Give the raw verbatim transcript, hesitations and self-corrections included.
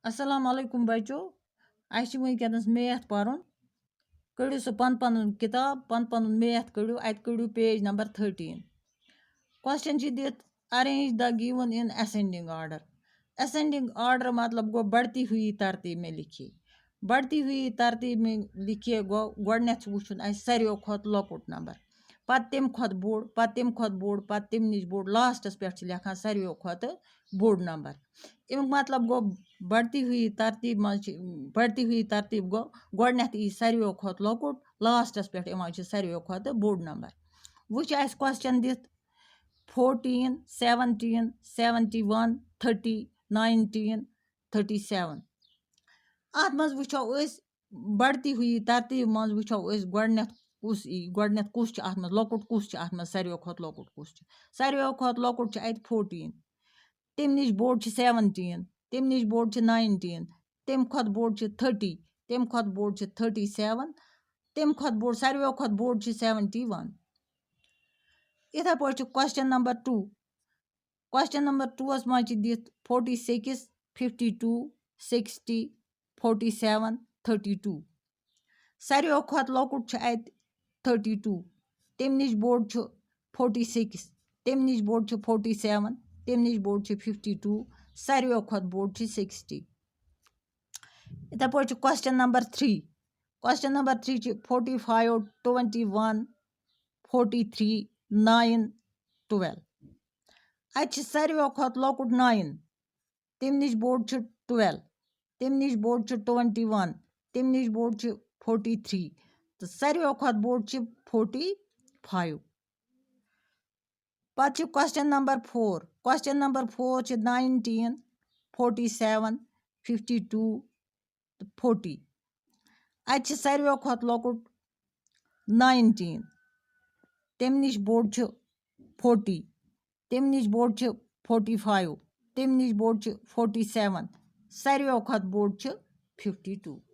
السلام علیکم بچو، اَسہِ چھُ وٕنکیٚنَس میتھ پَرُن۔ کٔڑِو سُہ پَن پَنُن کِتاب، پَن پَنُن میتھ کٔڑِو، اَتہِ کٔڑِو page number thirteen۔ Question چھِ دِتھ، arrange the given in ascending order۔ Ascending order مطلب گوٚو بڑھتی ہوئی ترتیب میں لکھیے۔ بڑھتی ہوئی ترتیب میں لکھیے گوٚو گۄڈٕنٮ۪تھ چھُ وٕچھُن اَسہِ ساروِیو کھۄتہٕ لۄکُٹ نمبر، پَتہٕ تَمہِ کھۄتہٕ بوٚڑ، پَتہٕ تَمہِ کھۄتہٕ بوٚڑ، پَتہٕ تَمہِ نِش بوٚڑ، lastس پٮ۪ٹھ چھِ لیکھان ساروِیو کھۄتہٕ بوٚڑ نمبر۔ اَمیُک مطلب گوٚو بڑھتی ہوئی ترتیب منٛز چھِ، بڑھتی ہوئی ترتیب گوٚو گۄڈٕنٮ۪تھ یی ساروِیو کھۄتہٕ لۄکُٹ، lastس پٮ۪ٹھ یِوان چھِ ساروِیو کھۄتہٕ بوٚڑ نمبر۔ وٕچھ اَسہِ question دِتھ، fourteen, seventeen, seventy one, thirty, nineteen, thirty seven۔ اَتھ منٛز وٕچھو أسۍ بڑھتی ہوئی ترتیب منٛز وٕچھو أسۍ گۄڈٕنٮ۪تھ کُس یی، گۄڈٕنٮ۪تھ کُس چھُ اَتھ منٛز لۄکُٹ، کُس چھُ اَتھ منٛز ساروِیو کھۄتہٕ لۄکُٹ، کُس چھُ؟ ساروِیو کھۄتہٕ لۄکُٹ چھُ اَتہِ fourteen، تَمہِ نِش بوٚڑ چھُ seventeen، تَمہِ نِش بوٚڑ چھُ nineteen، تَمہِ کھۄتہٕ بوٚڑ چھُ thirty، تَمہِ کھۄتہٕ بوٚڑ چھُ thirty seven، تَمہِ کھۄتہٕ بوٚڑ، ساروِیو کھۄتہٕ بوٚڑ چھُ seventy one۔ یِتھے پٲٹھۍ چھُ question number two۔ Question number twoس منٛز چھِ دِتھ forty six، fifty two، sixty، forty seven، thirty two۔ ساروِیو کھۄتہٕ لۄکُٹ چھُ اَتہِ thirty two، تَمہِ نِش بوٚڑ چھُ forty six، تَمہِ نِش بوٚڑ چھُ forty seven، تَمہِ نِش بوٚڑ چھُ fifty two، ساروِیو کھۄتہٕ بوٚڑ چھُ sixty۔ یِتھے پٲٹھۍ چھُ question number three۔ Question number three چھُ forty five، twenty one، forty three، nine، twelve۔ اَتہِ چھِ ساروِیو کھۄتہٕ لۄکُٹ nine، تَمہِ نِش بوٚڑ چھُ twelve، تَمہِ نِش بوٚڑ چھُ twenty one، تَمہِ نِش بوٚڑ چھُ forty three، تہٕ ساروِیو کھۄتہٕ بوٚڑ چھُ forty five۔ پَتہٕ چھُ question number four۔ Question number four چھُ nineteen، forty seven، fifty two، تہٕ forty۔ اَتہِ چھِ ساروِیو کھۄتہٕ لۄکُٹ nineteen، تَمہِ نِش بوٚڑ چھُ forty، تَمہِ نِش بوٚڑ چھُ forty five، تَمہِ نِش بوٚڑ چھُ forty seven، ساروِیو کھۄتہٕ بوٚڑ چھُ fifty two۔